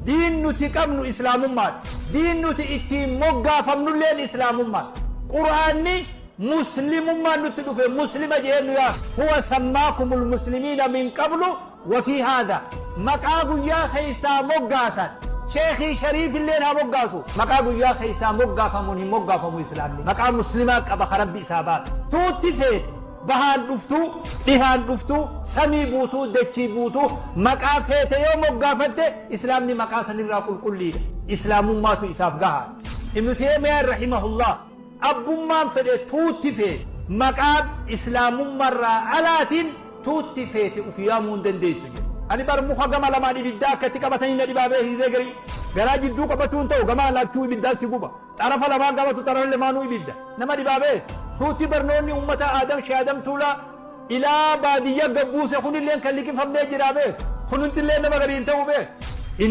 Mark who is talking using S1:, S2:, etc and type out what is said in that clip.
S1: Diin nuti qabnu Islaamummaadha. Diin nuti ittiin moggaafamnulleen Islaamummaadha. Qur'aanni Muslimummaan nutti dhufe Muslima je'ee nu yaama. Huwa sammaakumul muslimiina min qablu wa fii haadha. Maqaa guyyaa keessaa moggaasan. Sheekhii Shariifilleen haa moggaasu. Maqaa guyyaa keessaa moggaafamuun hin moggaafamu Islaamni. Maqaa Muslimaa qaba ka Rabbi isaa baase. Tuutti feete. Bahaan dhuftuu, dhihaan dhuftuu, samii buutuu, dachii buutuu, maqaa feete yoo moggaafatte Islaamni maqaa sanirraa qulqulliidha. Islaamummaatu isaaf gahaadha. Ibnu Teeymiyaan rahimahullah abbummaan fedhe tuutti feete maqaa Islaamummarraa alaatiin tuutti feete uf yaamuu hin dandeessu jedhe. Ani bar muka gama lamaan ibiddaa akka itti qabatanii na dhibaa beeki gizee garii. Garaa jidduu qabatuu hin ta'u gama lachuu ibiddaan si guba. Xarafa lamaan qabatu xarafa lamaanuu ibidda. Nama dhibaa bee. Tuutti barnoonni ummata Aadam Shee Aadam Tuulaa ilaa baadiyya gad buuse kunilleen kan liqimfamnee jiraa bee. Kununtillee nama garii hin ta'u bee.